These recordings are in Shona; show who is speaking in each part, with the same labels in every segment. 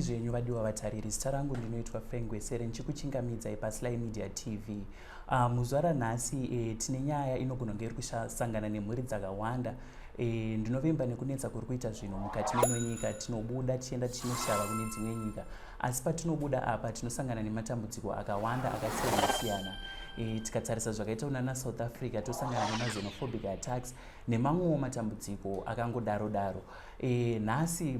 Speaker 1: Makadii zvenyu vadiwa vatariri, zita rangu ndinoitwa Frank Gwesere ndichikuchingamidzai paSly Media TV. Muzuva ranhasi tine nyaya inogona kunge iri kusangana nemhuri dzakawanda. Ndinovimba nekunetsa kuri kuita zvinhu mukati meno nyika, tinobuda tichienda tichinoshava kune dzimwe nyika, asi patinobuda apa tinosangana nematambudziko akawanda akasiyana siyana. Tikatarisa zvakaita kunana South Africa, tosangana nemaxenophobic attacks nemamwewo matambudziko akangodaro daro. Nhasi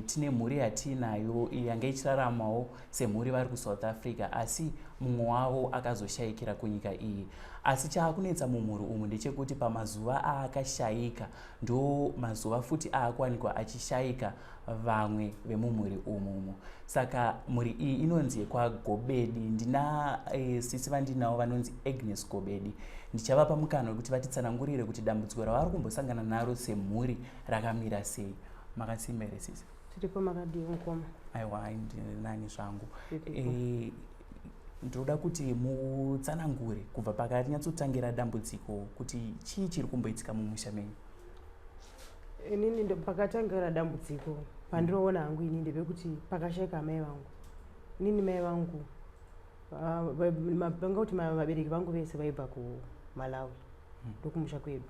Speaker 1: tine mhuri yatiinayo yanga ichiraramawo semhuri vari kuSouth Africa, asi mumwe wavo akazoshayikira kunyika iyi. Asi chaakunetsa mumhuri umu ndechekuti pamazuva aakashayika ndo mazuva futi aakuwanikwa achishayika vamwe vemumhuri umumu. Saka mhuri iyi inonzi yekwaGobedi. Ndina sisi vandinawo vanonzi Agnes Gobedi. Ndichavapa mukana wekuti vatitsanangurire kuti dambudziko ravari kumbosangana naro semhuri rakamira sei. Makasimba here, sisi?
Speaker 2: Tiripo, makadii mukoma?
Speaker 1: Aiwa, ndinani zvangu. Ndinoda kuti mutsanangure kubva pakanyatsotangira dambudziko kuti chii chiri kumboitika mumusha menyu.
Speaker 2: Inini pakatangira dambudziko, pandinoona hangu ini, ndepekuti pakashaika amai vangu. Inini mai vangu vanga kuti vabereki vangu vese vaibva kuMalawi, ndokumusha kwedu.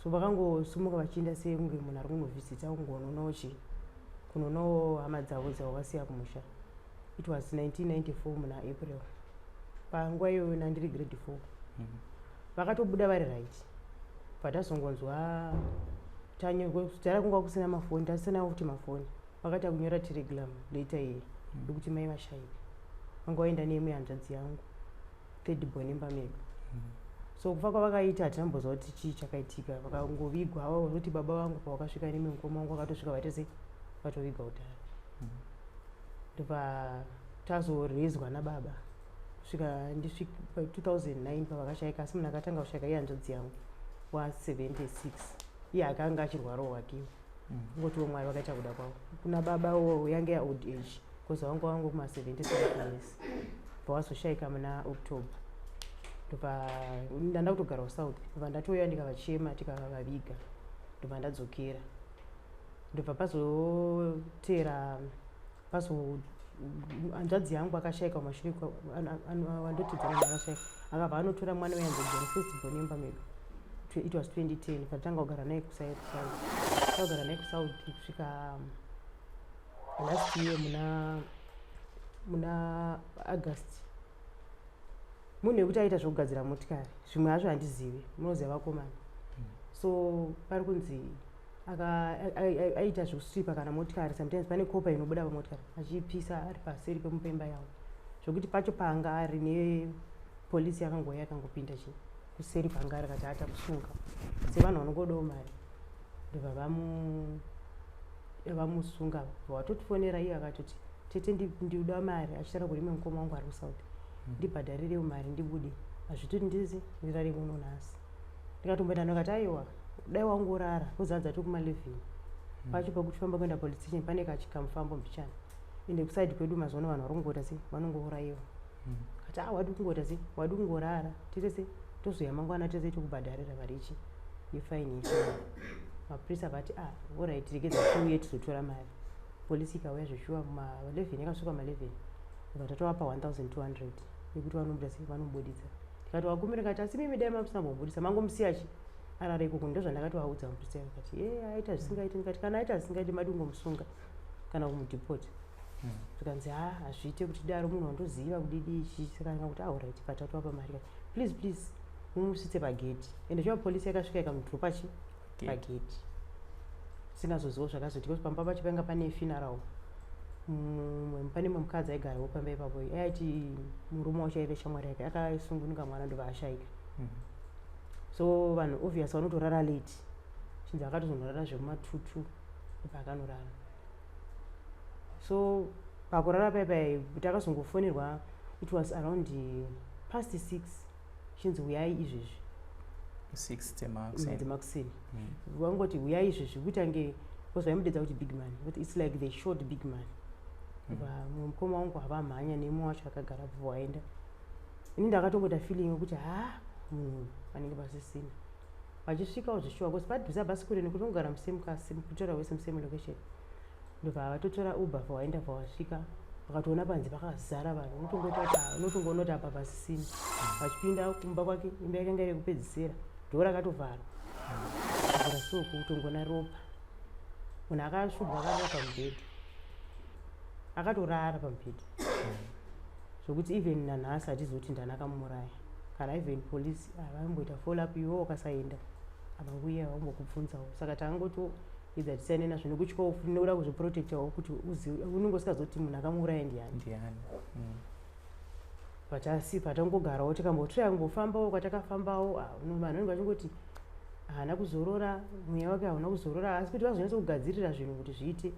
Speaker 2: So vakangosimuka vachienda sekunge munhu ari kunovhizita, kungononawo chi kunonawo hama dzavo dzavakasiya kumusha. It was 1994 muna April. Panguva iyoyo nandiri grade 4. Vakatobuda vari right. Patazongonzwa tara kunga kusina mafoni, tasina futi mafoni, vakaita kunyora telegram letter iyi yekuti mai vashayika. Vanga vaenda neimwe hanzvadzi yangu, third born imba medu. So kufa kwavakaita hatinamboziva kuti chii chakaitika. Vakangovigwa avo kuti baba vangu pavakasvika nemwe mukoma wangu vakatosvika vaita sei, vatoviga kudhara. Ndobva tazorezwa nababa kusvika ndisvika 2009 pavakashaika. Asi munhu akatanga kushaika ihanzvadzi yangu wa76. Iye akanga achirwarawo wakiwo. Ngotiwo Mwari vakaita kuda kwavo. Kuna baba wo yange yaold age, because vanga kuma 77 years pavazoshaika muna October. Ndobva ndanda kutogara kuSouth. Ndobva ndatouya ndikavachema, tikavaviga, ndobva ndadzokera. Ndobva pazotera pazo hanzvadzi yangu akashaika kumashure, wandotidzana akashaika, akabva anotora mwana wehanzvadzi yangu, first born yemba medu. It was 2010 patanga kugara naye kuSouth. Kugara naye kuSouth kusvika last year muna August. Munhu wekuti aita zvekugadzira motikari, zvimwe hazvo handizivi, munoziva vakomana. So pari kunzi aita zvekusvipa kana motikari, sometimes pane copper inobuda pamotikari, achiipisa ari paseri pemupemba yavo, zvokuti pacho paanga ari nepolisi yakangouya yakangopinda chi kuseri panga ari, kati atamusunga sevanhu vanongodawo mari. Ndobva vamusunga, vatotifonera. Iye akatoti, "Tete, ndinoda mari," achitaura kuri imwe mukoma wangu ari kuSouth, "Ndibhadharirewo mari ndibude, hazvitoti ndizi ndirare kuno nhasi." Ndikatomboenda, ndikati, "Aiwa, dai wangorara," kuzadza tokuma11 pacho pekuti famba kuenda police station pane kachikamufambo mbichana. Ende kuside kwedu mazuva ano vanhu vari kungoita sei, vanongourayiwa. Kati, "A, wadi kungoita sei, wadi kungorara, tiite sei, tozoya mangwana tese tokubhadharira mari ichi yefaini." Ichi mapurisa vati, "A, alright, regedza tiuye tizotora mari." Polisi ikauya zveshuwa ma11, yakasvika ma11, bva tatovapa 1200 yekuti vanobuda sei, vanobuditsa. Tikati vakumira, kati, "Asi mimi dai mamusina kumbobudisa, mangomusiya chi arara ikoko." Ndo zvandakatovaudza mupurisa. Akati, "E, aita zvisingaiti." Ndikati, "Kana aita zvisingaiti, madi kungomusunga kana kumudhipota." Zvikanzi, "Ha, hazviite kuti daro, munhu wandoziva kudidi ichi." Saka ndikakuti, "Alright." Patatovapa mari kati, "Please, please, mumusvitse pagedhi." Ende shuwa polisi yakasvika ikamudhuropa chi pagedhi. Singazozivo zvakazoitika kuti pamba pacho painga pane funeral. Pane mumwe mukadzi aigarawo pamba ipapo, aiti murume wacho aive shamwari yake, akasungunuka mwana, ndobva ashaika. So vanhu obvious vanotorara late. Chinzi akatozonorara zvemumatutu, ndobva akanorara. So pakurara paipai takazongofonerwa, it was around past 6, chinzi, "Uyai izvezvi."
Speaker 1: 6 dzemakuseni?
Speaker 2: Dzemakuseni. Vangoti, "Uyai izvezvi," kutange because vaimudedza kuti Big Man, but it's like they shot Big Man. Mumwe mukoma wangu havamhanya nemumwe wacho akagara bvo waenda. Ini ndakatongoita feeling yekuti ha, munhu panenge pasisina. Vachisvikawo zvishuwa, because padhuze hapasi kure nekuti unogara musame kasi, kutora wese musame location. Ndobva vatotora Uber, vawaenda, vawasvika, vakatoona panze pakazara vanhu. Unotongoti apa, unotongoona kuti apa pasisina. Vachipinda kumba kwake, imba yakanga iri yekupedzisira, dhoo rakatovharwa. Kuvhura so, kutongoona ropa. Munhu akashudwa, akarara pamubhedha, akatorara pamubhedha, zvokuti even nanhasi hatizoti ndani akamuuraya. Kana even polisi havamboita follow up. Iwe wakasaenda, havauye, havambokubvunzawo. Saka tangotoedza tisiyane nazvo nekutyawo futi, nekuda kuzviprotectawo kuti unenge usingazoti munhu akamuuraya ndiani.
Speaker 1: Ndiani.
Speaker 2: But asi patangogarawo, tikambotraya kumbofambawo kwatakafambawo, vanhu vanenge vachingoti haana kuzorora, mweya wake hauna kuzorora. Asi kuti vazonyatsa kugadzirira zvinhu kuti zviite,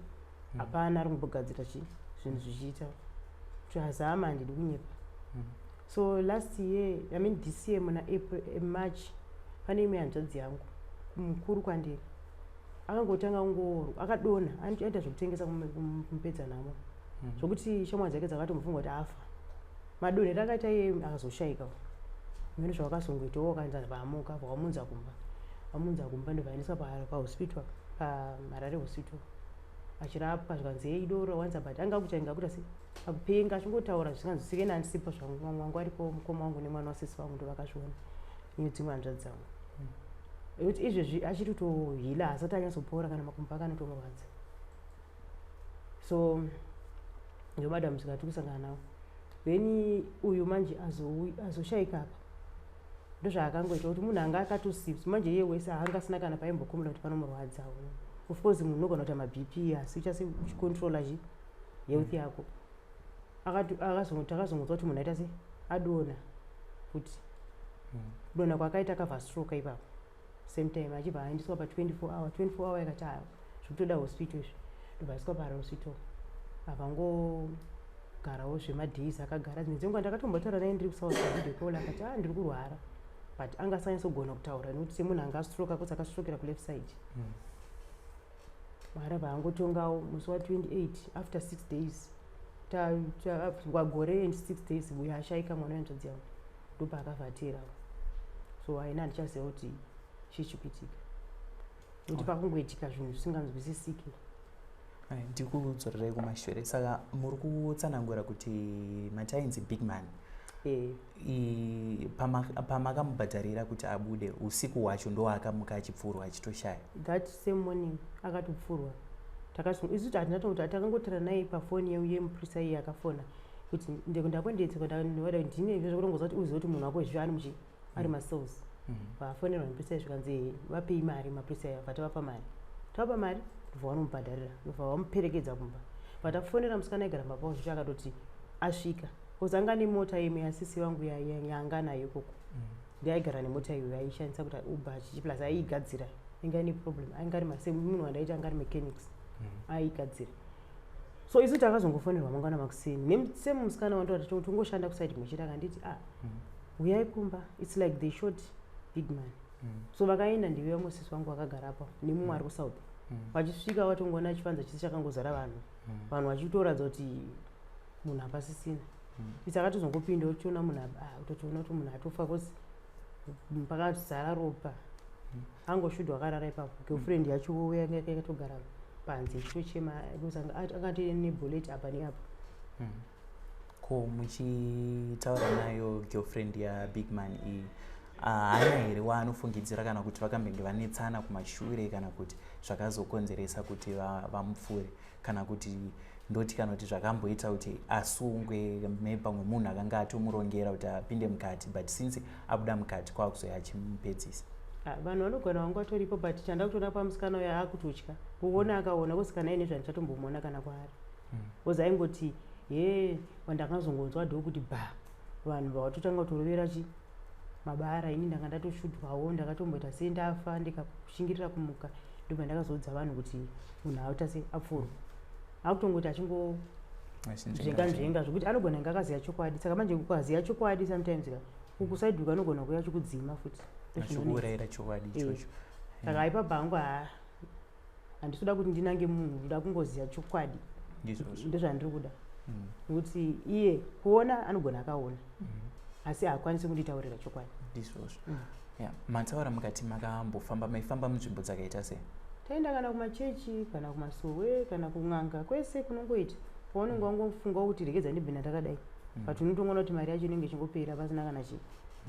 Speaker 2: hapana ari kumbogadzira chi zvinhu zvichiita. Tazama, handidi kunyepa. So last year, I mean this year, muna April, March, pane imwe hanzvadzi yangu mukuru kwandiri akangotanga ngoro, akadonha. Aita zvekutengesa kumupedzanhamo, zvokuti shamwari dzake dzakatomufunga kuti afa. Madonhero akaita iye, akazoshayika. Mene zvavakazongoitawo, vakanzi vamuka, vakamunza kumba. Vamunza kumba, ndobva aendeswa pahospital, paHarare Hospital, achirapwa. Zvikanzi, "Ei, doro wanza." But anga akuita inga akuita se akupenga, achingotaura zvisinganzwisike. Nandisipo zvangu, mumwe wangu aripo, mukoma wangu nemwana wasisi vangu ndo vakazviona, nedzimwe hanzvadzi dzangu. Nekuti izvezvi achiri kutoheala, asati anyatsopora, kana makumbo ake anotomurwadza. So ndo madambudziko atiri kusangana nawo. Then uyu manje azoshayika apa, ndozvaakangoita kuti munhu anga akatosipsa manje iye wese anga asina kana paimbokumira kuti panomurwadza. Of course munhu unogona kuita maBP, asi uchase uchicontrola chi health yako. Takazongonzwa kuti munhu aita se adonha futi. Kudonha kwakaita, akabva stroke ipapo same time, achibva aendeswa pa24 hour. 24 hour yakati, "Ah, zvikutoda hospital izvi." Ndobva aiswa pahospital, avangogarawo zvemadays akagara. Dzimwe dzenguva ndakatombotaura naye ndiri kuSouth, video call, akati, "A, ndiri kurwara," but anga asanyatsogona kutaura nekuti semunhu anga astroka, kuti akastrokera kuleft side. Marabva angotongawo musi wa28, after 6 days, wagore and 6 days uyo ashaika, mwana wehanzvadzi yangu, ndopaakavhatirawo. So haina, handichaziva kuti chii chikuitika, nekuti pakungoitika zvinhu zvisinganzwisisiki.
Speaker 1: Ndikudzorerai kumashure. Saka muri kutsanangura kuti matainzi Big Man, pamakamubhadharira kuti abude, usiku hwacho ndo akamuka achipfurwa, achitoshaya?
Speaker 2: That same morning akatopfurwa. Isu hatina tokuti, takangotaura naye pafoni yemupurisa iye akafona kuti ndakondetseka, ndine zvekutongoza kuti uzive kuti munhu wako izvi ari muchi ari macells. Vafonerwa nemupurisa, zvikanzi, "Vapei mari." Mapurisa aya tavapa mari, tavapa mari, ndobva vanomubhadharira, ndobva vamuperekedza kumba. Vatafonera musikana aigara mba zvicho, akatoti asvika, because anga nemota imwe yasisi vangu yaanga nayo ikoko. Ndiaigara nemota iyoyo, aishandisa kuti Uber chichi, plus aiigadzira, inga ine problem, anga ari mase munhu wandaiti anga ari mechanics, aiigadzira. So isu takazongofonerwa mangwana makuseni nesame musikana wandoti tongoshanda kuside mwechete, akanditi, "Ah, uyai kumba, it's like they shot Big Man." So vakaenda, ndive vamwe sisi vangu vakagara apa nemumwe ari kuSouth. Vachisvika, vatongoona chivanza chisi chakangozara vanhu, vanhu vachitoratidza kuti munhu hapasisina. Isi akatozongopinda, uchiona munhu, utotoona kuti munhu atofa, cause pakazara ropa, angoshudwa akarara ipapo. Girlfriend yacho yanga yakatogara panze ichitochema, akati nebullet apa neapa.
Speaker 1: Ko muchitaura nayo girlfriend yaBig Man iyi, haana here waanofungidzira, kana kuti vakambenge vanetsana kumashure, kana kuti zvakazokonzeresa kuti vamupfure, kana kuti ndoti, kana kuti zvakamboita kuti asungwe? Maybe pamwe munhu akanga atomurongera kuti apinde mukati, but since abuda mukati, kwakuzoya achimupedzisa.
Speaker 2: Ah, vanhu vanogona vanga vatoripo, but chanda kutoona pamusikana uyo akutotya kuona, akaona kuzi kana ine zvandichatombomuona kana kwaari, because aingoti ye wandakazongonzwa ndokuti ba vanhu vavatotanga kutorovera chi mabara. Ini ndanga ndatoshudwawo, ndakatomboita sendafa, ndikashingirira kumuka, ndobva ndakazoudza vanhu kuti munhu aita se apfurwa. Akutongoti achingonzvenga nzvenga, zvokuti anogona inge akaziva chokwadi. Saka manje ukaziva chokwadi, sometimes ka ukusaidhuka anogona kuuya achikudzima futi.
Speaker 1: Achikuurayira chokwadi ichocho.
Speaker 2: Saka ipapo hangu handisi kuda kuti ndinange munhu, ndoda kungoziva chokwadi.
Speaker 1: Ndizvozvo.
Speaker 2: Ndozvandiri kuda, nekuti iye kuona anogona akaona, asi haakwanisi kunditaurira chokwadi.
Speaker 1: Ndizvozvo. Yeah. Mataura mukati makambofamba, maifamba munzvimbo dzakaita sei?
Speaker 2: Taenda kana kumachechi, kana kumasowe, kana kun'anga, kwese kunongoita paunenge wangofunga kuti regedza ndibve ndakadai, but unotongoona kuti mari yacho inenge ichingopera pasina kana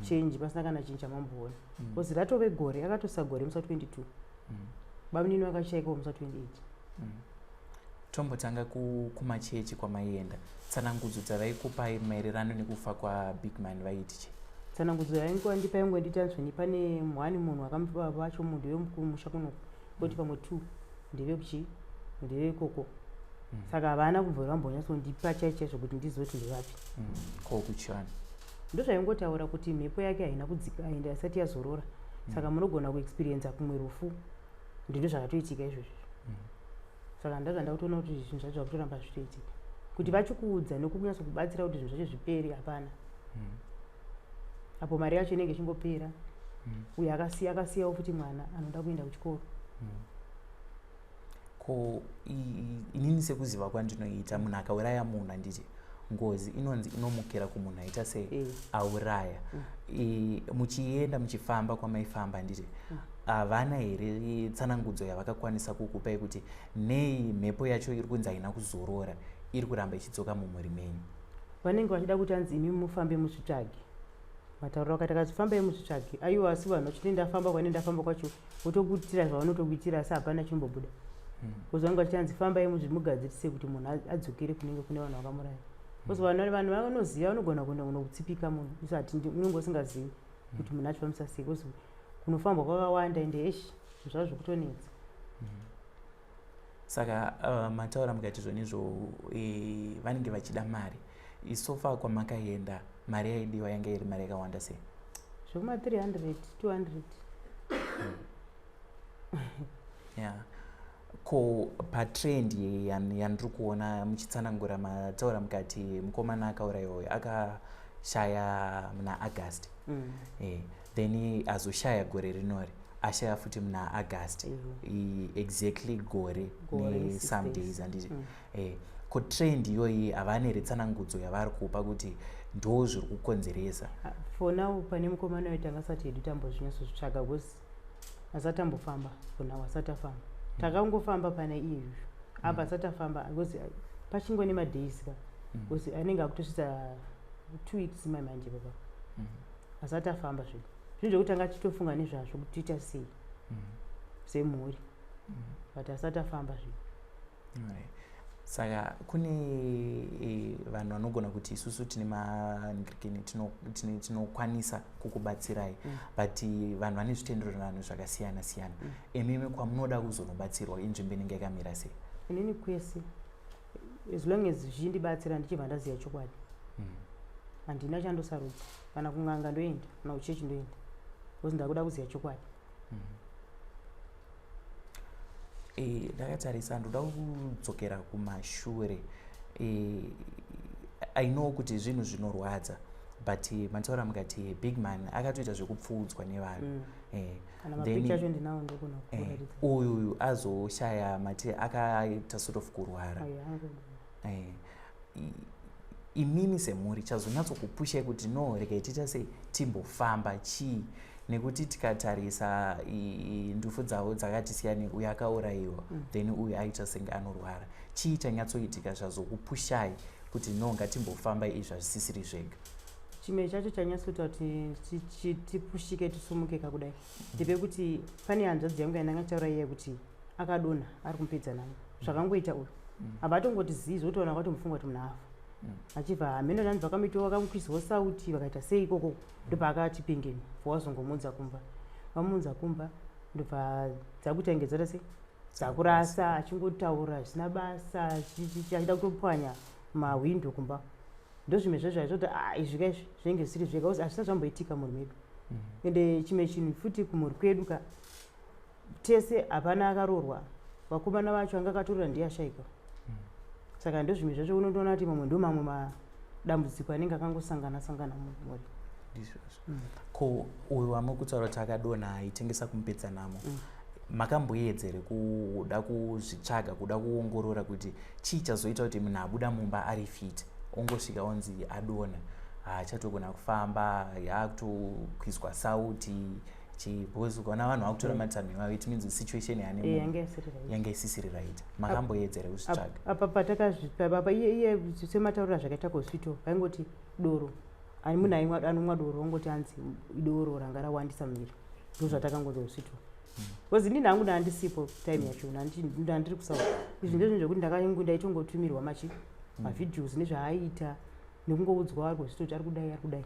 Speaker 2: change, pasina kana chinhu chamamboona, because ratove gore, akatosa gore musi wa22. Bamunini vakashaikawo musi wa28.
Speaker 1: Tombotanga kumachechi kwamaienda. Tsanangudzo dzavaikupai maererano nekufa kwaBigman vaiti chii?
Speaker 2: Tsanangudzo yaingoandipa yaingonditi anzveni pane one munhu akamupa vacho, munhu wekumusha kunoku, koti pamwe two ndevekuchi, ndevekoko. Saka havana kubva vambonyatsondipa chai chaizvo kuti ndizoti ndevapi.
Speaker 1: Ko kuchivanhu?
Speaker 2: Ndozvaingotaura kuti mhepo yake haina kudzika, ainda isati yazorora, saka munogona kuexperiensa kumwe rufu. Ndizvo zvakatoitika izvozvo. Saka ndazvanda kutoona kuti zvinhu zvacho zvakutoramba zvichitoitika, kuti vachikuudza nekunyatsokubatsira kuti zvinhu zvacho zvipere hapana. Apo mari yacho inenge ichingopera. Uyo akasiya, akasiyawo futi mwana anoda kuenda kuchikoro.
Speaker 1: Ko inini sekuziva kwandinoita, munhu akauraya munhu, handiti ngozi inonzi inomukira kumunhu aita sei? Auraya. Muchienda, muchifamba kwamaifamba, handiti havana here tsanangudzo yavakakwanisa kukupai kuti nei mhepo yacho iri kunzi haina kuzorora, iri kuramba ichidzoka mumhuri menyu?
Speaker 2: Vanenge vachida kuti anzi imi mufambe muzvitsvage. Matauriro akati akati fambai muzvitsvage, aiwa, asi vanhu vachiti ndafamba, kwane ndafamba kwacho votokuitira zvavanotokuitira, asi hapana chinombobuda. Because vanenge vachiti anzi fambai muzvimugadzirise kuti munhu adzokere kunenge kune vanhu vakamuraya, because vanhu vanoziva vanogona kuenda kunokutsipika munhu. Isu hatindi, unenge usingazivi kuti munhu achifambisa sei, because kunofambwa kwakawanda, ende eshi zvava zvokutonetsa.
Speaker 1: Saka mataura mukati zvonizvo vanenge vachida mari. So far kwamakaenda, mari yaidiwa yanga iri mari yakawanda sei?
Speaker 2: Zvekuma 300, 200.
Speaker 1: Yeah, ko patrend yandiri kuona muchitsanangura, mataura mukati mukomana akaurayiwa akashaya muna August. Then azoshaya gore rinori, ashaya futi muna August. Exactly gore
Speaker 2: Gore
Speaker 1: nesome
Speaker 2: ne-6 days.
Speaker 1: Days, handiti? Ko trend iyoyi havane here tsanangudzo yavari kupa kuti ndo zviri kukonzeresa?
Speaker 2: Ah, for now pane mukomana wetu angasati hedu tambozvinyatsozvitsvaga, because asati ambofamba. For now asati afamba, takangofamba pane iyeyuyu apa, asati afamba because pachingone madays ka, because anenge akutosvitsa 2 weeks mamanje papa. Asati afamba zvedu, zvinhu zvekuti anga achitofunga nezvazvo kuti tiita sei semhuri, but asati afamba zvedu.
Speaker 1: Alright. Saka kune vanhu vanogona kuti isusu tine mangrikini, tinokwanisa kukubatsirai, but vanhu vane zvitendero zvevanhu zvakasiyana siyana. Imimi kwamunoda kuzonobatsirwa, inzvimbo inenge yakamira sei?
Speaker 2: Inini kwese, as long as zvichindibatsira, ndichibva ndaziva chokwadi. Handina chandosarudza, kana kun'anga ndoenda, kana kuchechi ndoenda, because ndakuda kuziva chokwadi.
Speaker 1: Ndakatarisa, ndoda kudzokera kumashure. I know kuti zvinhu zvinorwadza, but mataura mukati Big Man akatoita zvekupfuudzwa nevanhu.
Speaker 2: Kana mapicha acho ndinawo, ndogona kukuratidza.
Speaker 1: Uyu azoshaya mati akaita sort of kurwara.
Speaker 2: Ayo,
Speaker 1: Imimi semhuri, chazonyatsokupusha kuti no, regai tiita sei, timbofamba, chii? Nekuti tikatarisa ndufu dzavo dzakati siyani, uyu akaurayiwa, then uyu aita senge anorwara. Chii chanyatsoitika zvazokupushai kuti no, ngatimbofamba, izvi hazvisisiri zvega?
Speaker 2: Chimwe chacho chanyatsoita kuti tipushike, tisumuke kakudai, ndepekuti pane hanzvadzi yangu yandanga taura iye kuti akadonha ari kumupedza namo, zvakangoita uyu. Abva atongoti zii, zvotoona kwatomufunga kuti munhu afa. Achibva hameno nanzi vakamuitawo, vakamukwizwawo sauti, vakaita sei ikoko, ndopaakati pengeni, wazongomudza kumba, vamuunza kumba, ndobva dzakuita inge dzoita sei, dzakurasa, achingotaura zvisina basa, achida kutopwanya mahwindo kumba. Ndozvimwe zvezvo aizvoti, ah, izvi ka, izvi zvinenge zvisiri zvega, because hazvisati zvamboitika mhuri medu. Ende chimwe chinhu futi, kumhuri kwedu ka tese hapana akaroorwa, vakomana vacho anga akatorora ndiye ashaika. Saka ndozvimwe zvacho unotoona kuti mamwe ndo mamwe madambudziko anenge akangosangana sangana mumhuri.
Speaker 1: Ndizvozvo. Ko uyu wamuri kutaura kuti akadonha aitengesa kumupedza namo, makamboedzere kuda kuzvitsvaga, kuda kuongorora kuti chii chazoita kuti munhu abuda mumba ari fit, ongosvika onzi adonha, haachatogona kufamba, yaakutokwizwa sauti? Chii? Because ukaona vanhu vakutora matanho iwayo, it means situation yaane munhu
Speaker 2: Yanga isiri right.
Speaker 1: Yanga isisiri right. Makamboedza here kuzvitsvaga?
Speaker 2: Apa patakazvi, iye sematauriro azvakaita kuhospital, vaingoti doro ani munhu anomwa doro, vangoti hanzi doro ranga rawandisa muviri. Ndo zvatakangonzi hospital, because inini hangu ndandisipo time yacho, ndandiri kuSouth. Izvi ndezvinhu zvekuti ndaitongotumirwa machi mavideos nezvaaiita nekungoudzwa ari kuhospital kuti ari kudai, ari kudai.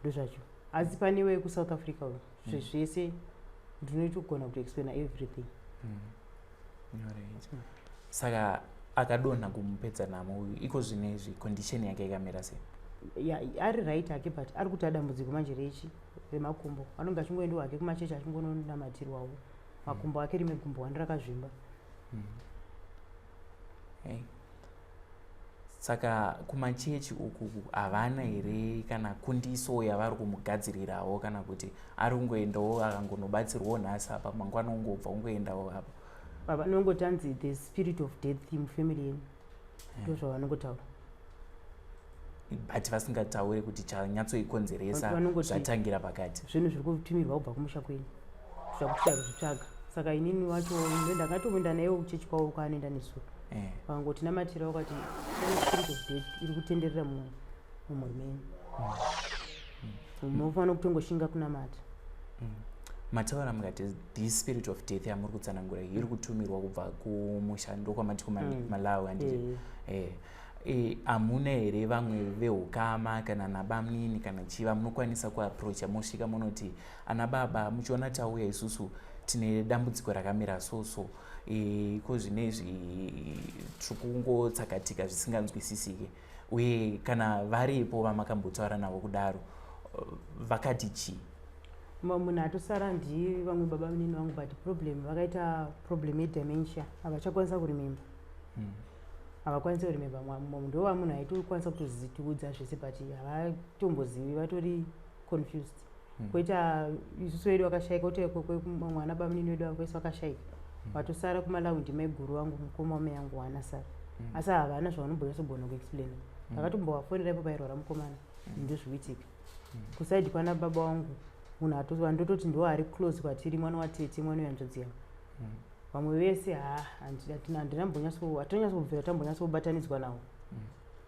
Speaker 2: Ndozvacho. Asi pane wekuSouth Africa uyu, zvese ndinoitogona kutoexplaina everything.
Speaker 1: Alright. Saka akadonha kumupedza nhamo uyu, iko zvino izvi condition yake yakamira sei?
Speaker 2: Ya, ari right hake, but ari kuti adambudziko manje rechi remakumbo. Anonge achingoendawo hake kumachechi, achingononamatirwawo makumbo ake. Rimwe gumbo wani rakazvimba.
Speaker 1: Hey. Saka kumachechi uku havana here kana kundiso yavari kumugadzirirawo, kana kuti ari kungoendawo akangonobatsirwawo nhasi apa, mangwana ungobva ungoendawo apa?
Speaker 2: Baba vanongoti anzi the spirit of death mufamily yenyu, ndo zvavanongotaura.
Speaker 1: But vasingatauri kuti chanyatsoikonzeresa zvatangira pakati.
Speaker 2: Zvinhu zviri kutumirwa kubva kumusha kwenyu, zvakuti kuzvitsvaga. Saka inini wacho ndakatoenda naye kuchechi kwavo kwaanoenda nesu. Vakangoti namatira, vakati pane spirit of death iri kutenderera mumhuri menyu, munofanira kutongoshinga kunamata.
Speaker 1: Mataura mukati this spirit of death yamuri kutsanangura iyi iri kutumirwa kubva kumusha, ndokwamati kuMalawi, handiti?
Speaker 2: Eh.
Speaker 1: Hamuna here vamwe veukama kana nabamnini kana chiva munokwanisa kuapproacha, mosvika munoti, "Ana baba, muchiona tauya isusu tine dambudziko rakamira so so, iko zvinezvi tiri kungotsakatika zvisinganzwisisike"? Uye kana varipo vamakambotaura navo kudaro, vakati chii?
Speaker 2: Munhu atosara ndiye vamwe baba munini vangu, but problem vakaita problem yedementia, havachakwanisa kuremember. Havakwanisi kuremember. Ndo vamunhu aitokwanisa kutozitiudza zvese, but havatombozivi, vatori confused. Kwoita isusu vedu vakashaika, kuti mwana bamunini vedu vese vakashaika. Vatosara kuMalawi ndimaiguru vangu, mukoma wamai yangu waanasara. Asi havana zvavanombonyatsogona kuexplaina. Ndakatombovafonera ipo pairwara mukomana, ndozvikuitika. Kuside kwana baba vangu, munhu vandototi ndo ari close kwatiri mwana watete, mwana wehanzvadzi yavo. Vamwe vese ha, handina mbonyatso, hatinonyatsobvira tambonyatsobatanidzwa navo.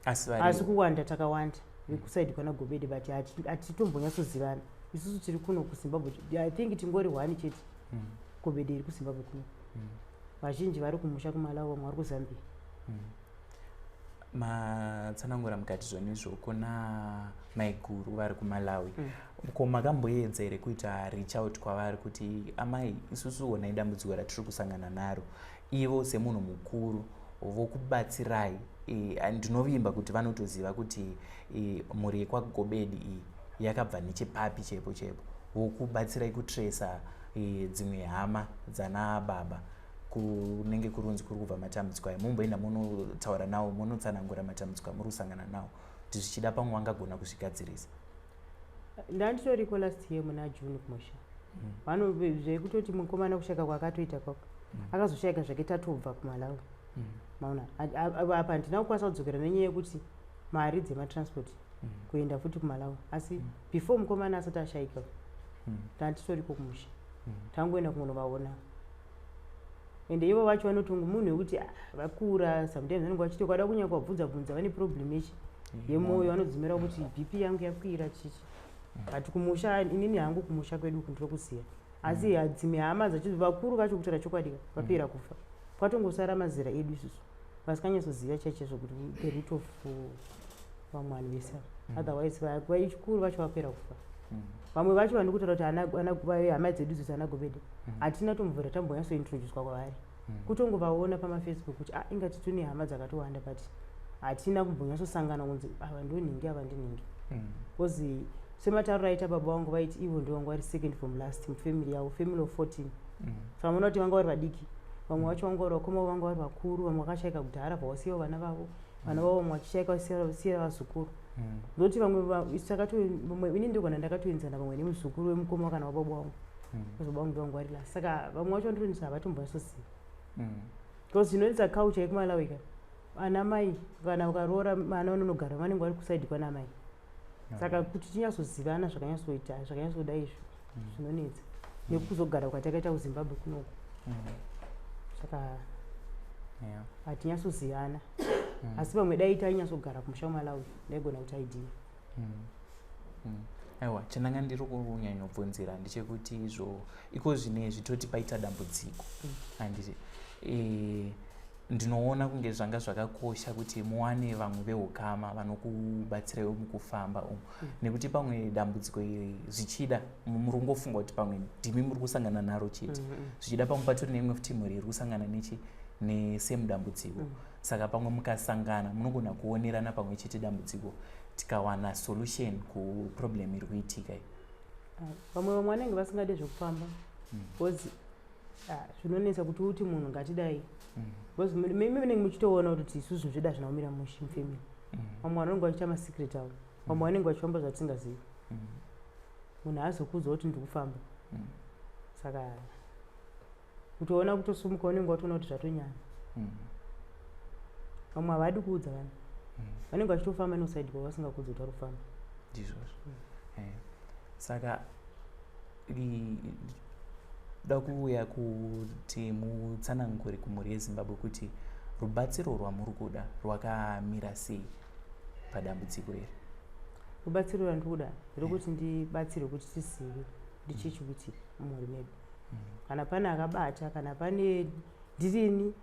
Speaker 1: Asi
Speaker 2: Asi
Speaker 1: varipo?
Speaker 2: Kuwanda takawanda vekuside kwana Gobede, but hatitombonyatsozivana isusu tiri kuno kuZimbabwe. I think tingori one chete Gobede iri kuZimbabwe kuno. Vazhinji vari kumusha kuMalawi, vamwe vari kuZambia.
Speaker 1: Matsanangura mukati zvonizvo kuna maiguru vari kuMalawi. Ko makamboedza here kuita reach out kwavari kuti, "Amai, isusu honai dambudziko ratiri kusangana naro"? Ivo semunhu mukuru vokubatsirai. Ndinovimba kuti vanotoziva kuti mhuri yekwaGobedi iyi yakabva nechepapi chaipo chaipo, vokubatsirai kutresa dzimwe hama dzana baba kunenge kurunzi kuri kubva matambudziko aya. Mumboenda munotaura nawo, munotsanangura matambudziko amuri kusangana nawo, kuti zvichida pamwe vangagona kuzvigadzirisa.
Speaker 2: Ndanditoriko last year muna June kumusha. Vano zvekutoti mukomana kushaka kwakatoita kwako, akazoshayika zvake tatobva kuMalawi. Maona, apa handina kukwanisa kudzokera nenyaya yekuti mari dzematransport kuenda futi kuMalawi. Asi before mukomana asati ashayika, ndanditoriko kumusha. Tangoenda kungonovaona, ende ivo vacho vanotongo munhu wekuti, ah, vakura. Sometimes vanenge vachiti kwada kunyanya kuvabvunza bvunza, vane problem yechi yemwoyo, vanodzimira kuti BP yangu yakwira, chichi. But kumusha, inini hangu kumusha kwedu uku ndiri kuziva, asi dzimwe hama dzacho, vakuru vacho, kutaura chokwadi ka, vapera kufa, kwatongosara mazera edu isusu vasinganyatsoziva chaizvo kuti the root of vamwe vanhu vese ava. Otherwise vachikuru vacho vapera kufa. Vamwe vacho vandiri kutaura kuti hama dzedu dzose ana Gobede, hatina tombobvira tambonyatsointroducwa kwavari. Kutongovaona pamaFacebook kuti, ah, ingati tune hama dzakatowanda, but hatina kumbonyatsosangana kunzi ava ndonhingi, ava ndinhingi. Because sematauriro aita baba vangu, vaiti ivo ndo vanga vari second from last mufamily yavo, family of 14. Saka muona kuti vanga vari vadiki, vamwe vacho vanga vari vakoma, vanga vari vakuru, vamwe vakashaika kudhara, bvawasiyawo vana vavo, vana vavo vamwe vachishaika vasiyira vazukuru. Ndoti vamwe isu vamwe, ini ndogona ndakatoenzana pamwe nemuzukuru wemukoma kana wababa vangu. Because baba vangu ndovanga vari last, saka vamwe vacho ndinotonisa havatombonyatsoziva. Because zvinoita culture yekuMalawi ka, ana mai kana ukaroora vana vanonogara, vanenge vari kuside kwana mai. Saka kuti tinyatsozivana zvakanyatsoita, zvakanyatsoda izvo. Zvinonetsa nekuzogara kwatakaita kuZimbabwe kunoku. Saka hatinyatsoziyana. Asi pamwe dai tainyatsogara kumusha kuMalawi, ndaigona kuti aidii.
Speaker 1: Aiwa, chandanga ndiri kunyanyobvunzira ndechekuti izvo iko zvinezvi toti paita dambudziko, handiti? Ndinoona kunge zvanga zvakakosha kuti muwane vamwe veukama vanokubatsiraiwo mukufamba umu, nekuti pamwe dambudziko iri zvichida muri kungofunga kuti pamwe ndimi muri kusangana naro chete. Zvichida pamwe patori neimwe futi mhuri iri kusangana nechi nesame dambudziko. Saka pamwe mukasangana munogona kuonerana pamwe chete dambudziko, tikawana solution kuproblem iri kuitika iyi.
Speaker 2: Ah, vamwe vanenge vasingade zvekufamba because zvinonetsa kuti uti munhu ngatidai, because mimi munenge muchitoona kuti isu zvinhu zvedu hazvina kumira mushe mufamily. Vamwe vanonge vachiita masecret avo, vamwe vanenge vachifamba zvatisingazivi. Munhu haazokuudza kuti ndiri kufamba. Saka kutoona kutosumuka unenge watoona kuti zvatonyanya. Vamwe havadi kuudza vanhu. Vanenge vachitofamba noside kwavo vasingakuudzi kuti vari kufamba.
Speaker 1: Ndizvozvo. Saka da kuuya kuti mutsanangure kumhuri yeZimbabwe kuti rubatsiro rwamuri kuda rwakamira sei padambudziko iri.
Speaker 2: Rubatsiro rwandiri kuda nderekuti ndibatsirwe kuti tizive kuti chii chiri kuitika mumhuri medu, kana pane akabata, kana pane ndirini,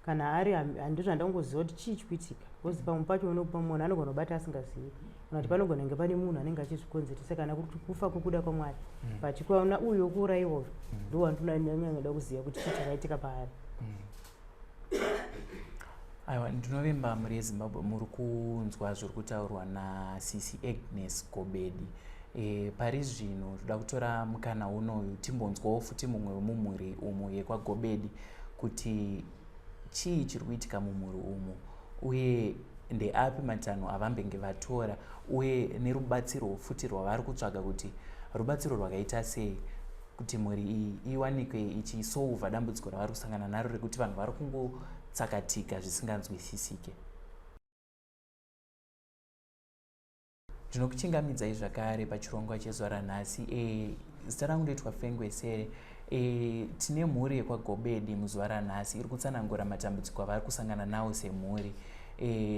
Speaker 2: kana ari handizvo, zvandangoziva kuti chii chiri kuitika, because pamwe pacho munhu anogona kubata asingazivi, kana kuti panogona kunge pane munhu anenge achizvikonzeresa, kana kuti kufa kwekuda kwaMwari. But kwaona uyu wekuurayiwa uyu, ndo wandinonyanya kuziva kuti chii chakaitika paari.
Speaker 1: Aiwa, ndinovimba mhuri yeZimbabwe muri kunzwa zviri kutaurwa naSisi Agnes Gobedi. Pari zvino toda kutora mukana unoyu timbonzwawo futi mumwe wemumhuri umu yekwaGobedi kuti chii chiri kuitika mumhuri umu, uye ndeapi matanho avambenge vatora, uye nerubatsiro futi rwavari kutsvaga, kuti rubatsiro rwakaita sei kuti mhuri iyi iwanikwe ichisolva dambudziko ravari kusangana naro rekuti vanhu vari kungotsakatika zvisinganzwisisike. Ndinokuchingamidzai zvakare pachirongwa chezuva ranhasi. Zita rangu ndoitwa Fengwesere. Tine mhuri yekwaGobedi muzuva ranhasi iri kutsanangura matambudziko avari kusangana nawo semhuri.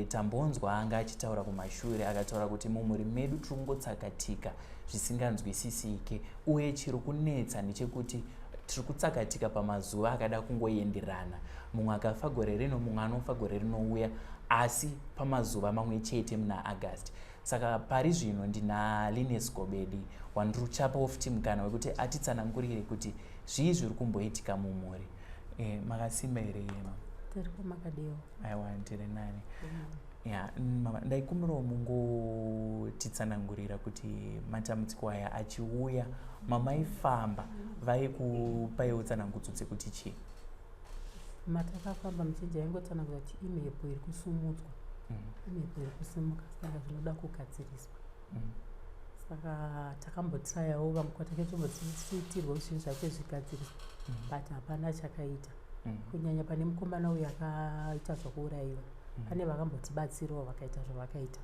Speaker 1: Tambonzwa anga achitaura kumashure, akataura kuti mumhuri medu tiri kungotsakatika zvisinganzwisisike, uye chiri kunetsa ndechekuti tiri kutsakatika pamazuva akada kungoenderana. Mumwe akafa gore rino, mumwe anofa gore rinouya, asi pamazuva mamwe chete muna August. Saka pari zvino ndina Lines Gobedi, wandiri kuchapawo futi mukana wekuti atitsanangurire kuti zvii zviri kumboitika mumhuri. Makasimba here yema?
Speaker 3: Tiripo, makadiwo?
Speaker 1: Aiwa, ndiri nani. Ya, mama, ndaikumbirawo mungotitsanangurira kuti matambudziko aya achiuya, mamaifamba vaikupaiwo tsanangudzo dzekuti chii?
Speaker 3: Matakafamba muchinji aingotsanangura kuti imhepo iri kusumudzwa, imhepo iri kusimuka, saka zvinoda kugadziriswa. Saka takambotrayawo vamwe kwatakatombosiitirwa kuti zvinhu zvacho zvigadziriswa, but hapana chakaita, kunyanya pane mukomana uyu akaita zvokuurayiwa. Pane vakambotibatsirawo vakaita zvavakaita,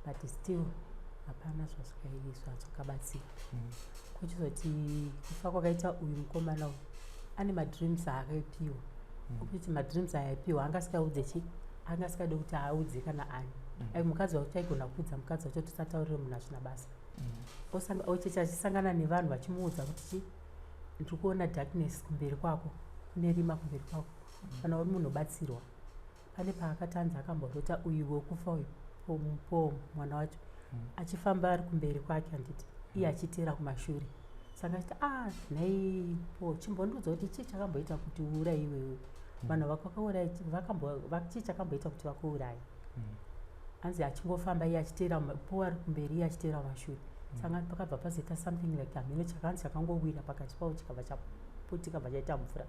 Speaker 3: but still hapana zvazvakabatsira. Kuchizoti kufa kwakaita uyu mukomana uyu, ane madreams aakaipiwa, kuti madreams aya aipiwa anga asikaudze chi, anga asikadi kuti audze kana ani. Ai mukadzi wacho aigona kuudza mukadzi wacho kuti usataurire munhu asina basa. Ochechi achisangana nevanhu vachimuudza kuti chi, ndiri kuona darkness kumberi kwako, kune rima kumberi kwako, kana uri munhu ubatsirwa. Pane paakatanzi akamborota uyu wekufa uyu, po mwana wacho achifamba ari kumberi kwake, handiti, iye achiteera kumashure. Saka achiti, "Ah, nhai po, chimbondiudza kuti chii chakamboita kuti uurayiwe iwewe? Vanhu vako vakaurayi, chii chakamboita kuti vakuurayi?" Hanzi achingofamba iye achiteera, po ari kumberi, iye achiteera kumashure. Saka pakabva pazoita something like hameno chakanzi chakangowira pakati pavo, chikabva chaputika, bva chaita mvura.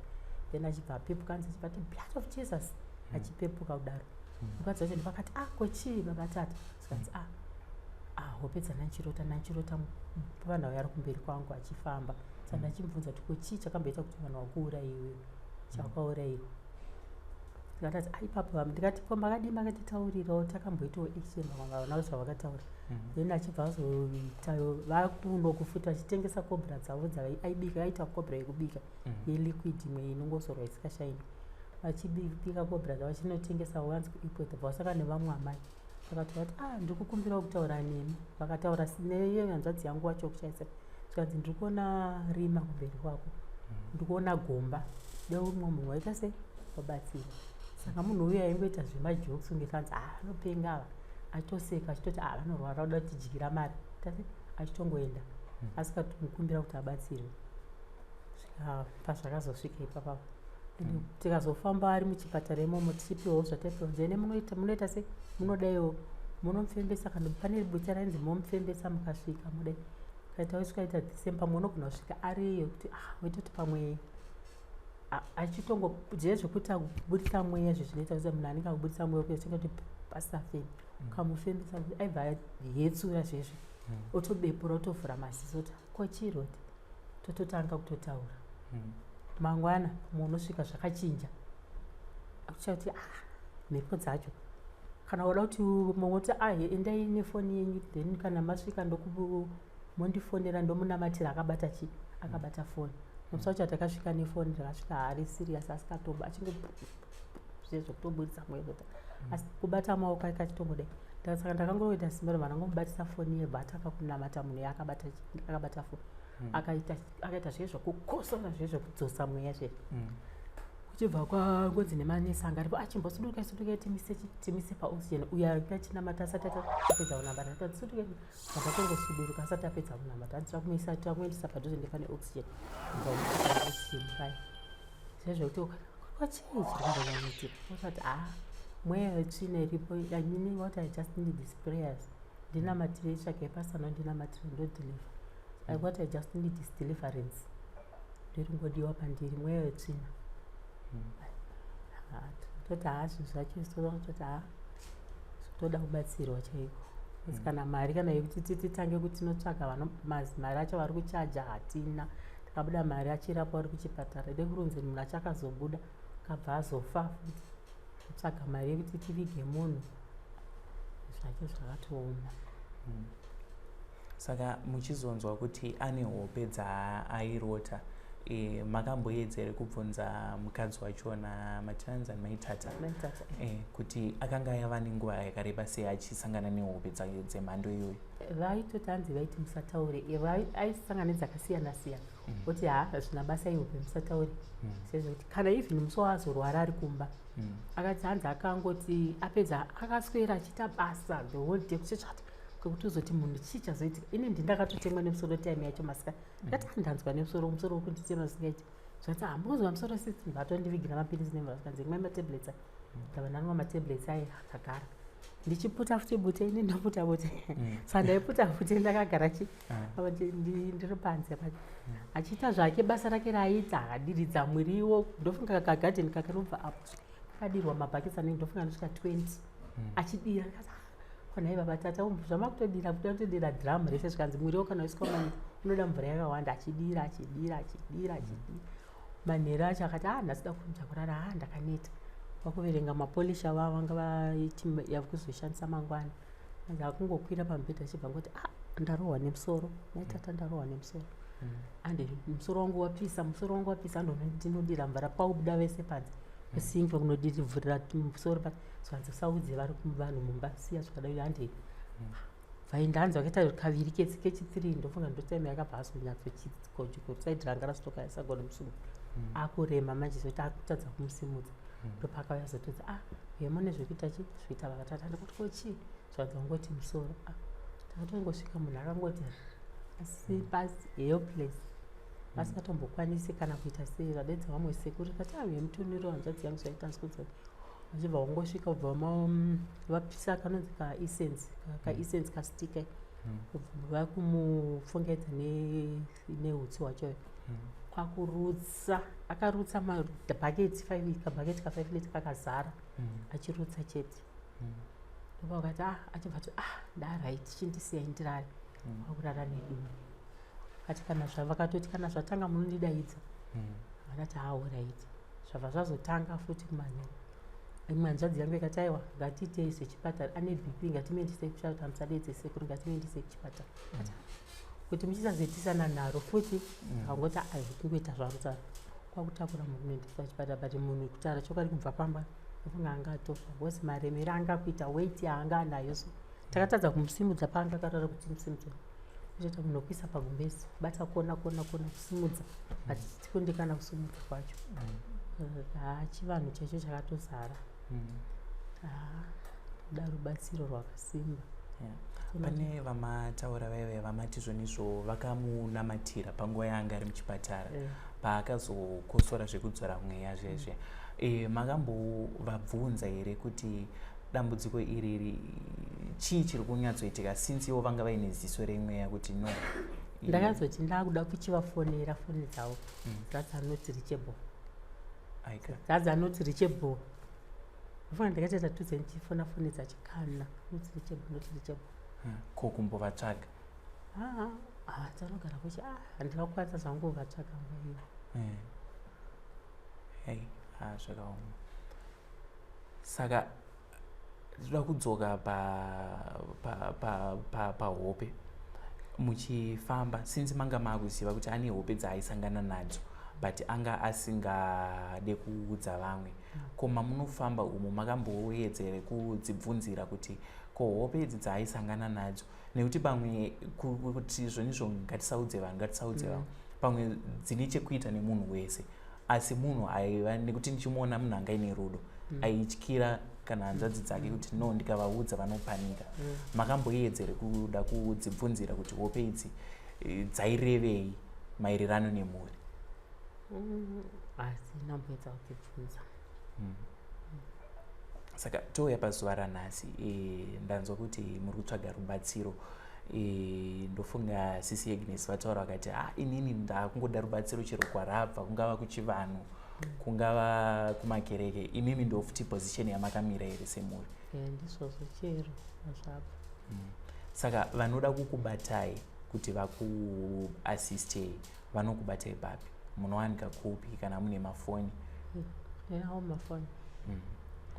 Speaker 3: Then achibva apepuka, hanzi achibva ati, "Blood of Jesus," achipepuka kudaro. Mukadzi wacho ndipakati, "Ah, ko chii, baba tata?" Zikanzi, "Ah, ah, hope dzandanchirota, ndanchirota vanhu vauya ari kumberi kwangu achifamba. Saka ndachimubvunza kuti ko chii chakamboita kuti vanhu vakuurayiwe, chakaurayiwa?" Tikatati aipapo vamwe ndikati ko makadii makatitaurirawo takamboitawo action vamwe vavana zvavakataura. Then achibva azoitayo vakuno futi vachitengesa cobra dzavo dzaaibika, aita cobra yekubika yeliquid imwe inongozorwa isikashaini. Vachibika cobra dzavo vachinotengesa vanzi kuEpworth, bva vasangana nevamwe amai vakati vati ah ndiri kukumbirawo kutaura nemi. Vakataura neiyo hanzvadzi yangu wacho kushaisa, zvikanzi ndiri kuona rima kumberi kwako, ndiri kuona gomba, deumwe munhu waita sei wabatsira. Saka munhu uyu aingoita zvemajokes kunge kanzi ah anopenga ava, achitoseka achitoti ah vanorwara kuda kutidyira mari tati, achitongoenda asikatomukumbira kuti abatsirwe. Svika pazvakazosvika ipapapo tikazofamba ari muchipatara imomo tichipiwawo zvataipiwa nzene munoita munoita sei munodaiwo munomufembesa kana pane bute rainzi momufembesa mukasvika mudai kaita usikaita the same pamwe unogona kusvika ariyo kuti ah woitoti pamwe achitongo zviye zvekuti akubudisa mweya zvezvinoita kuti munhu anenge akubudisa mweya kuita kuti pasafemi ukamufembesa aibva ahetsura zvezve otobepura otovhura maziso oti ko chiroti tototanga kutotaura. Mangwana mumwe unosvika zvakachinja akuchati ah mhepo dzacho kana wada kuti mumwe kuti ah endai nefoni yenyu then kana masvika ndoku mondifonera ndomunamatira akabata chi akabata foni. Musi wacho atakasvika nefoni takasvika haari serious asikatombo achingo zvekutobudisa mweya kuti asi kubata maoko ake achitongodai. Saka ndakangoita simba robva ndangomubatisa foni yebva atanga kunamata munhu akabata foni akaita zviye zvekukosora zviye zvekudzosa mweya zviye kuchibva kwangonzi nemanesi anga aripo achimbosudukai sudukai timise timise paoxygen uyo anga achinamata asati apedza kunamata akati sudukai akatongosuduruka asati apedza kunamata anzi takuisa takuendesa padhuze nepane oxygen oxygen paya zvezvekuti kwachii chiri kumbonyanyitira otati ah mweya wetsvina iripo. I mean, what I just need is prayers. Ndinamatire, tsvagai pastor nondinamatire ndodeliver. What I just need is deliverance, ndoringodiwa pandiri mweya wetsvina. Toti haa zvinhu zvacho toti haa toda kubatsirwa chaiko asi kana mari kana yekuti titange kuti tinotsvaga mari acho vari kuchaja hatina. Takabuda mari achirapwa ari kuchipatara ide kurunzi munhu achakazobuda kabva azofa futi kutsvaga mari yekuti tivige munhu zvacho zvakatooma.
Speaker 1: Saka muchizonzwa kuti ane hope dzaairota makamboedza here kubvunza mukadzi wachona matanzani maitata kuti akanga yava nenguva yakareba sei achisangana nehope dzemhando iyoyo?
Speaker 3: Vaitoti hanzi vaiti musataure, aisangana nedzakasiyana siyana kuti ha hazvina basa ihope musataure sezvekuti kana even musi waazorwara ari kumba akati hanzi akangoti apedza akaswera achiita basa the whole day kuchitsvata kwekuti uzoti munhu chii chazoitika. Ini ndindakatotemwa nemusoro time yacho masika ndikati mm. ndanzwa nemusoro musoro wekunditema zvisingaiti zvati hambozwa musoro sisi vatondivigira mapirisi nemvura zvikanzi imwe matablets aya ndava ndanwa matablets aya akagara ndichiputa futi bute ini ndoputa bute saka ndaiputa bute ndakagara chi ndiri panze pacho achiita zvake basa rake raaita akadiridza muriwo ndofunga kagadheni kakanobva apo kadirwa mabhaketi anenge ndofunga anosvika 20 achidira kwanai baba tata zvamakutodira kuda kutodira dhiramu rese zvikanzi muriwo kana uiswa mani unoda mvura yakawanda achidira achidira achidira achidira manheru acho akati ah nhasi da kurumidza kurara ah ndakaneta vakuverenga mapolisha vavanga vaiti yakuzoshandisa mangwana anzi akungokwira pamubhedha achibva ngoti ah ndarohwa nemusoro maitata ndarohwa nemusoro ande musoro wangu wapisa musoro wangu wapisa ando ndinodira mvura kwakubuda vese panze kusingi kunodivhurira musoro pa zvanzi usaudze vari vanhu mumba siya zvakadai handei vaindanzi vakaita kaviri kechi3 ndofunga ndotime yakabva azonyatsochikosaidi ranga rasitoka isagona musungu akurema manje zoti akutadza kumusimudza ndopakauya zotodza ah yemune zvekuita chi zvekuita vakatata ndikuti ko chii zvanzi wangoti musoro ah takatongosvika munhu akangoti asi pasi helpless asingatombokwanisi kana kuita sei vadedza vamwe sekuru kati ah yemutuniro hanzvadzi yangu zvaita ndikudza vachibva wangosvika ubva vapisa kanonzi kaessence kaessence kastika vakumupfungedza neutsi hwacho kwakurutsa akarutsa mabhaketi kabhaketi ka5 lita kakazara achirutsa chete ndobva vakati ah achibva ati ah ndaright chindisiyai ndirare kwakurara nedumbu kati kana zvavakatoti kana zvatanga munondidaidza vakati ha alright zvabva zvazotanga futi kumanheru. Imwe hanzvadzi yangu ikati, aiwa, ngatiitei zvechipatara, ane BP, ngatimuendesei kuchipatara, musadedze sekuru, ngatimuendesei kuchipatara. Kuti muchisazoitisana nharo futi. Angoti ai, kungoita zvarutaro, kwakutakura munhu kunoendeswa kuchipatara. But munhu, kutaura chokwadi, kubva pamba ofunga anga atofa, because maremero anga kuita, weight yaanga anayo, so takatadza kumusimudza paanga akarara. Kuti musimudze kutoita munhu wekuisa pagumbezi, bata kona kona kona kusimudza, but tikundikana kusimudza kwacho. Haa, chivanhu chacho chakatozara. Haa, toda rubatsiro rwakasimba.
Speaker 1: Pane vamataura vaive vamati zvonizvo vakamunamatira panguva yaanga ari muchipatara, paakazokosora zvekudzora mweya zvezve. Makambovabvunza here kuti dambudziko iri chii chiri kunyatsoitika, since ivo vanga vaine ziso remweya kuti no?
Speaker 3: Ndakazoti ndakuda kuchivafonera, foni dzavo dzadza not reachable.
Speaker 1: Aika.
Speaker 3: Dzadza not reachable. Ndofanira ndakatoita tuze ndichifona foni dzacho kana not reachable, not reachable.
Speaker 1: Ko kumbovatsvaga?
Speaker 3: Haa, dzanogara kuchi, ah, handina kukwanisa zvangu kuvatsvaga nguva iyo.
Speaker 1: Hei, ah, zvakaoma. Saka toda kudzoka pahope pa, pa, pa muchifamba, since manga maakuziva kuti ane hope dzaaisangana nadzo, but anga asingade kuudza vamwe. Ko mamunofamba umu, makamboedza here kudzibvunzira kuti ko hope idzi dzaaisangana nadzo, nekuti pamwe kuti zvonizvo ngatisaudze vanhu, ngatisaudze vamwe, pamwe dzine chekuita nemunhu wese, asi munhu aiva, nekuti ndichimuona munhu anga aine rudo, aityira kana hanzvadzi dzake kuti no, ndikavaudza vanopanika. Makamboedza here kuda kudzibvunzira kuti hope idzi dzairevei maererano nemhuri?
Speaker 3: Asi ndamboedza kudzibvunza.
Speaker 1: Saka touya pazuva ranhasi, ndanzwa kuti muri kutsvaga rubatsiro. Ndofunga sisi Agnes vataura vakati, ah, inini ndakungoda rubatsiro chero kwarabva, kungava kuchivanhu, kungava kumakereke. Imimi ndofuti position yamakamira here semhuri?
Speaker 3: Ndizvozvo, chero zvabva.
Speaker 1: Saka vanoda kukubatai kuti vakuasistei, vanokubatai papi? Munowanika kupi kana mune mafoni?
Speaker 3: Ndinawo mafoni.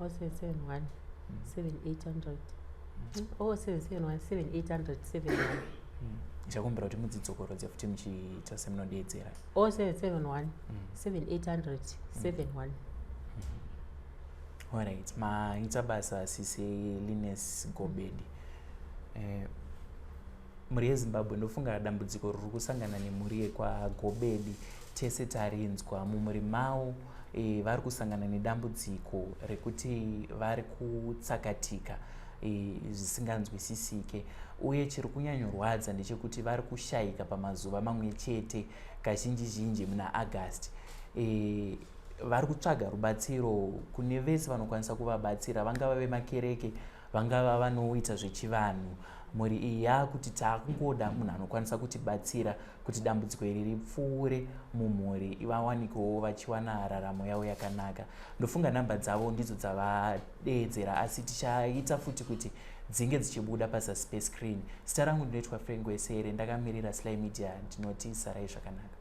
Speaker 3: 0771 7800, 0771 7800 71.
Speaker 1: Ndichakumbira kuti mudzidzokorodze futi muchiita semunodeedzera.
Speaker 3: 0771 7800 71.
Speaker 1: Alright, maita basa, sisi Lines Gobedi. Mhuri yeZimbabwe, ndofunga dambudziko riri kusangana nemhuri yekwaGobedi tese tarinzwa. Mumhuri mavo vari kusangana nedambudziko rekuti vari kutsakatika zvisinganzwisisike, uye chiri kunyanyorwadza ndechekuti vari kushayika pamazuva mamwe chete, kazhinji zhinji muna August. Vari kutsvaga rubatsiro kune vese vanokwanisa kuvabatsira, vangava vemakereke, vangava vanoita zvechivanhu. Mhuri iyi yaakuti taakungoda munhu anokwanisa kutibatsira kuti dambudziko iri ripfuure mumhuri, vawanikewo vachiwana raramo yavo yakanaka. Ndofunga namba dzavo ndidzo dzavadeedzera, asi tichaita futi kuti dzinge dzichibuda pazasi pescreen. Zita rangu ndinoitwa Frank Wesere, ndakamirira Sly Media. Ndinoti sarai zvakanaka.